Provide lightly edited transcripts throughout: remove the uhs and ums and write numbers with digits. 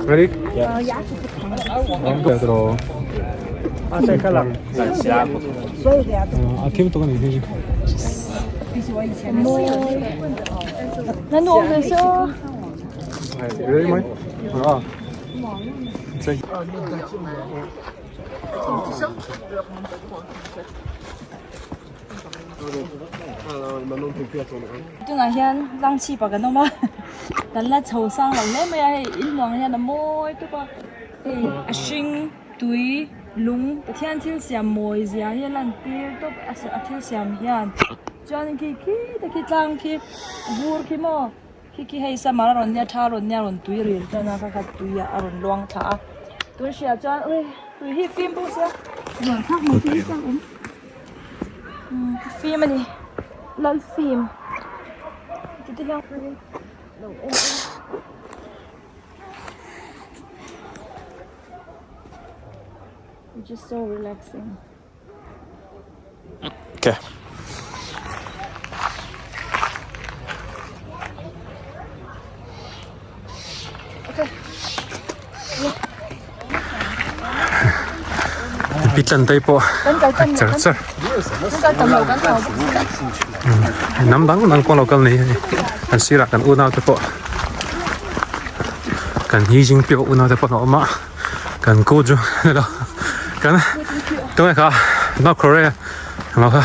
Ready? Ready? A thim tuk ani hi. Na nuam ve se aw. Ready mai? Ah. Tunah hian tlang chhip ah kan awm a kan la chho sang lo hle mai a hei in hmuh ang hian a mawi tawp a hei a hring tui lung Pathian thil siam mawi zia hi a lan tir tawp a thil siam hian chuan khi khi te khi tlang khi vur khi maw khi khi hei summer a rawn nia tha a rawn nia a rawn tui ril tan a kha kha tui ah a rawn luang thla a tun hriat chuan ui tui hi fim bawk sia ruah thlak mai te hi chuan awm. Fim a ni lal fim tute hian lo en a which is so relaxing. Okay. Pitlan te pawh char char hnam dang dang pawh lo kal nei a ni an sirah kan unau te pawh kan hi zing piah unau te pawh an awm a kan ku chu kan tunge kha North Korea emaw kha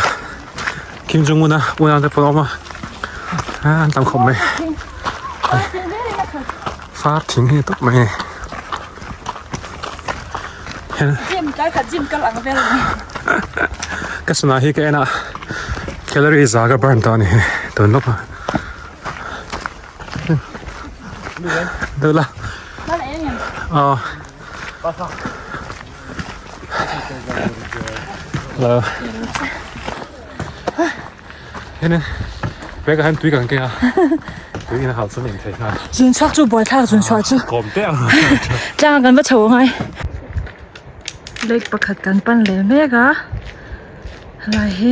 Kim Jong Un a unau te pawh an awm a an tam khawp mai far thing hi tawp mai a ni ka sana hi ka en a calorie za ka burn tawh a ni tun lawk a deuh la aw hello Hene bag ah hian tui kan keng a tui in a hal chuan in thei nghal. Zun chhuak chu buai thlak zun chhuah chu. Kawm teh ang. Tlang ah kan va chho angai. Lake pakhat kan pan leh mek a helai hi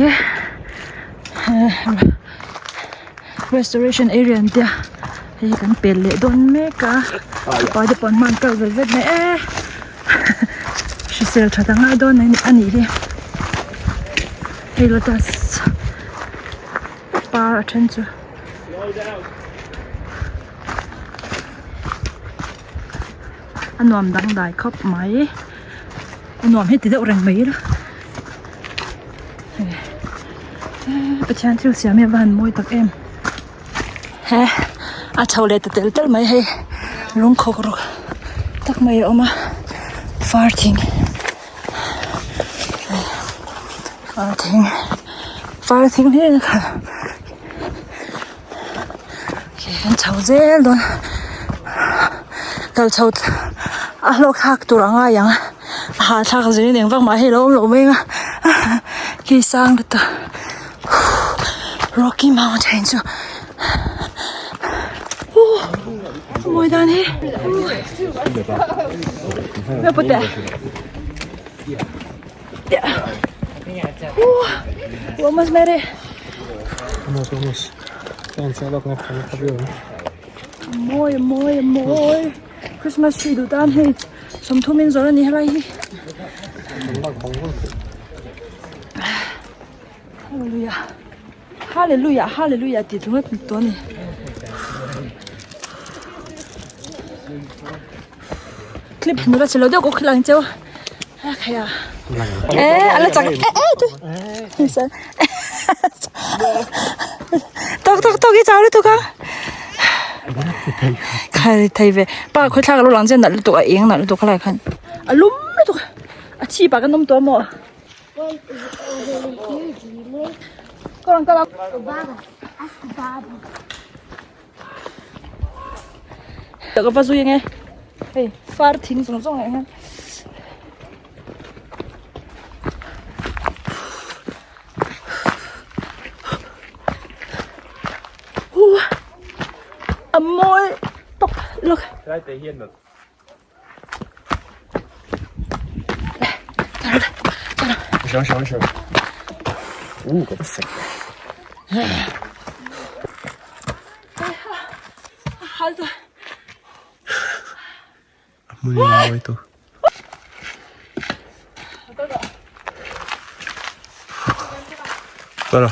restoration area an tia hei hi kan pel leh dawn mek a pa te pawh an hman kal vet vet mai e hrisel that a ngai dawn a nih hi. Hei lotus par a then chu a nuam dangdai khawp mai a nuam hi ti deuh reng mai ila Pathian thil siam hi a va han mawi tak em he a chho leh ta tel tel mai hei lung khawk rawk tak mai a awm a far thing. Far thing far thing hlir kha kan chho zel dawn kal chho a hlawk thlak tur a ngai ang a hahthlak zir in engvak mah hi a lo awm loh mai ang a khi sang lutuk rocky mountain chu mawi dan hi almost made it Almost almost mawi mawi mawi Christmas tree duh tan hei sawmthum in zawrh a ni helai hi hallelujah. Hallelujah hallelujah tih ringawt tawh a ni. Clip nula chhelo deuh kawk khilai ang cheu a khai a e ala chak e e tu tok tok tok i chau lutuk a khai thei ve pa khawi thlak alo lang chian nalh lutuk a eng nalh lutuk khalai khan a lum lutuk a chhip ah kan awm tawh a maw. Ka va zui ange hei far thing zawng zawng ah hian a mawi tawp lawk. A hmun in mawi tu. Tara.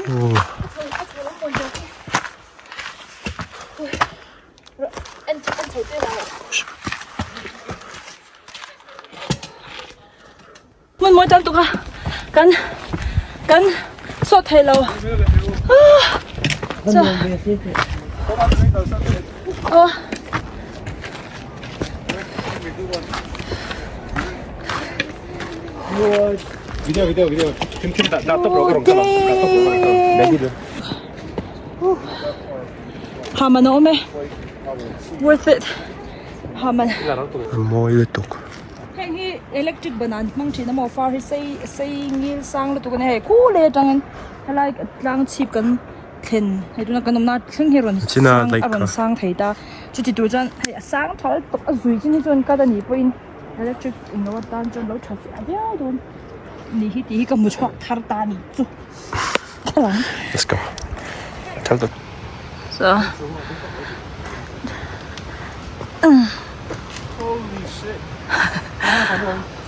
Oh. Hmun mawi tam tuk a kan kan sawt thei lo aw Ha man a awm e worth it ha man mawi lutuk. Heng hi electric ban an hmang thin a maw far hi sei sei ngil sang lutuk a nia hei khu leh atangin helai tlang chhip kan thlen hei tuna kan awmna thleng hi a rawn sang a rawn sang thei ta chuti tur chuan hei a sang tha lutuk a zui chin hi chuan cut a nih pawhin electric englo atan chuan lo tha chiah viau dawn nih hi tih hi ka hmu chhuak thar ta a nih chu thlalak. Let's go. Tell the So.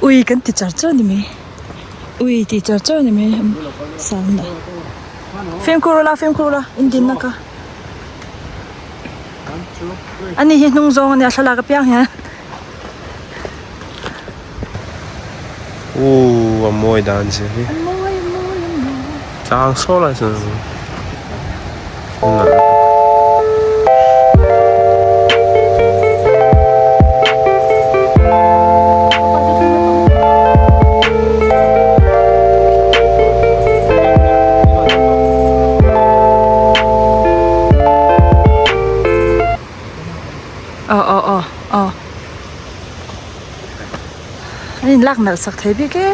Ui kan ti char char ni mai ui ti char char ni mai sound a fimkhur ula fimkhur ula in din na ka ani hi hnung zawng ania thlalak apiang hian. Ooh a mawi dan zia hi tlang saw lai chuan Aw aw aw aw an in lak nalh sak thei bik e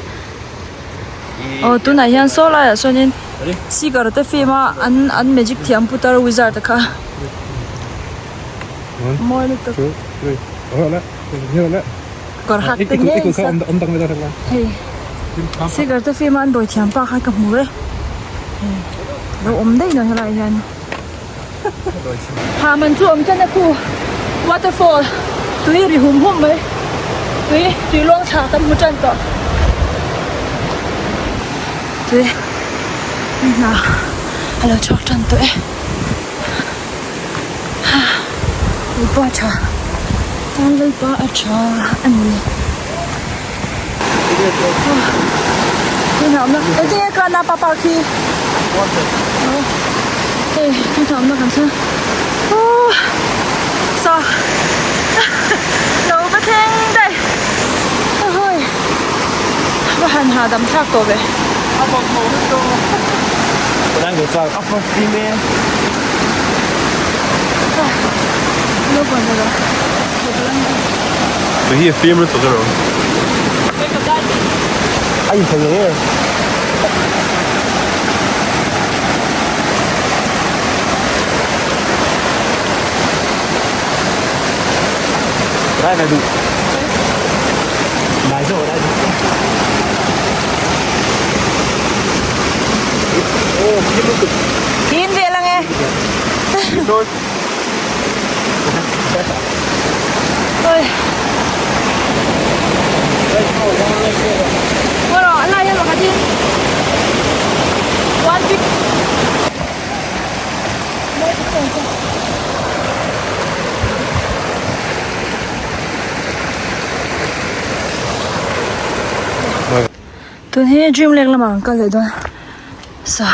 aw tunah hian saw laiah sawnin seeker te film a an an magic thiam putar wizard te kha mawi lutuk kawr hak te ngei sak hei seeker te film a an dawi thiam pa kha ka hmu e lo awm daih lo helaiah hian. Ha man chu awm chen a khu waterfall tui ri hum hum mai tui tui luang thla kan hmu tan tawh tui hna a lo chhuak tan tawh e ha lalpa tha tan lalpa a tha a ni tui hna awm na engtin nge khan a papa khi. Hei tui hna awmna kan thleng aww sa lo va thleng daih ahawi va han hahdam thlak tawh ve. Tui hi a fim lutuk erawh. A inthei ngei ngei. Dai ve duh. Dai zawh dai duh. Oh, fim lutuk. Fim vel ange. Oi. Rawh a lai erawh khatin one big Tun hi dream lake lamah an kal leh dawn sa.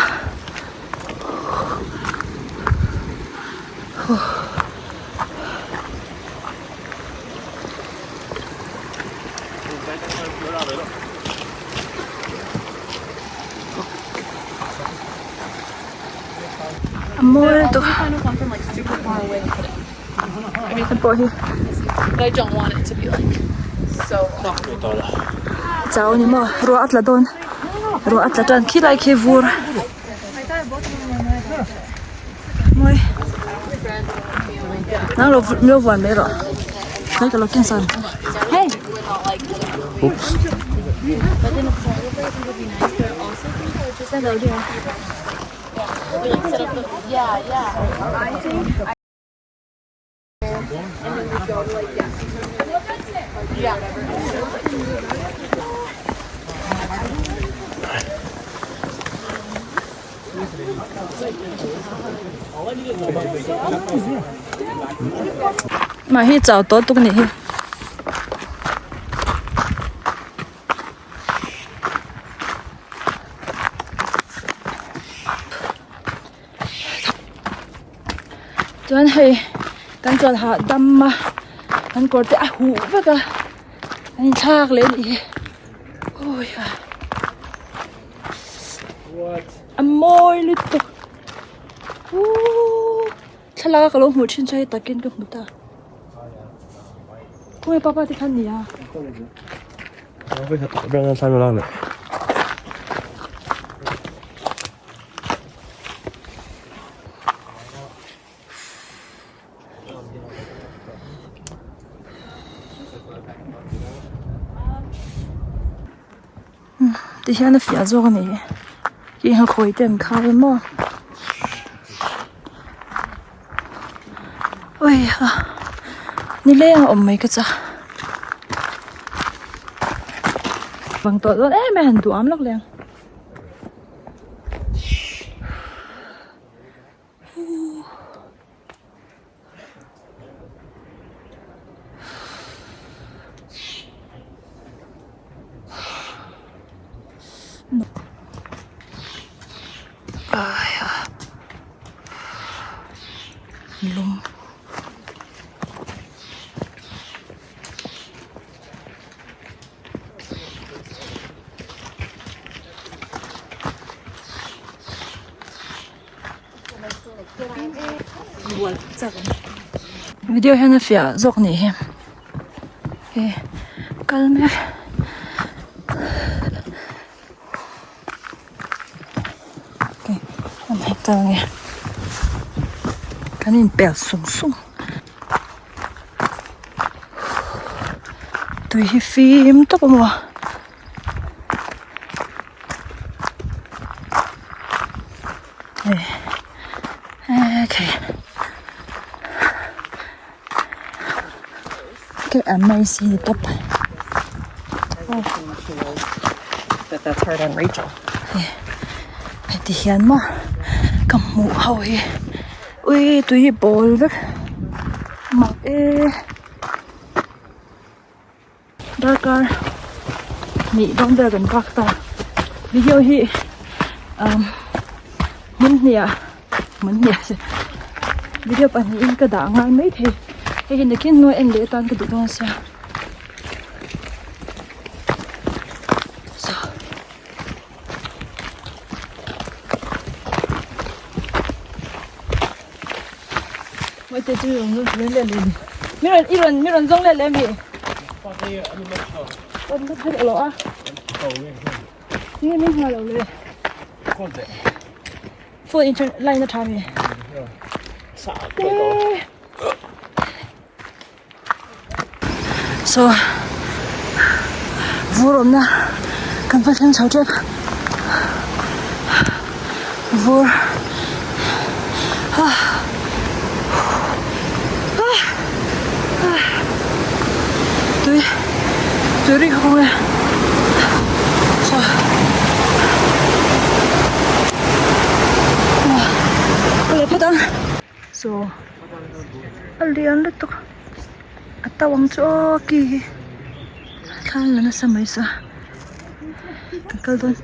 A mawi lutuk hei pawh hi chau a ni maw ruah a tla dawn ruah a tla tan khilai khi vur. Mawi nang lo lo vuan mai rawh hei ka lo ken san hei oops Mah hi chau tawh tuk nih hi. Chuan hei kan chawl hah dam a kan kawr te a huh vek a an inthlak leh a nih hi awi a a mawi lutuk uuh thlalak a ka lo hmuh thin chu hei takin ka hmu ta khawnge papa te khan ni a. Ti hian a fiah zawk a ni hi nghakuai te an khai a maw ui ha nileng a awm mai ka chak bang tawh dawn em em a han duh am lawk leh ang. Lung. Video hian a fiah zawk nih hi hei kal mek kan inpel sung sung. Tui hi fim tawp a maw. Okay. Okay, amazing top. But that's hard on Rachel. Heti hian maw ka hmuh ho hi ui tui hi pawl vek mak e darkar hnih dawn vel kan vak ta video hi umm hmun hnih ah hmun hnih ah video pahnihin ka dah ngai maithei hei hi nakin hnuai en leh atan ka duh dawn sia. Phone internet line a tha mi. Saw vur awmna kan va thleng chho tep vur ah ah ah tui tui ri khawp ang e saw ka leh phawt ang saw. A lian lutuk a to ang chu aw ki hi thla la nasa mai sa kan kal dawn.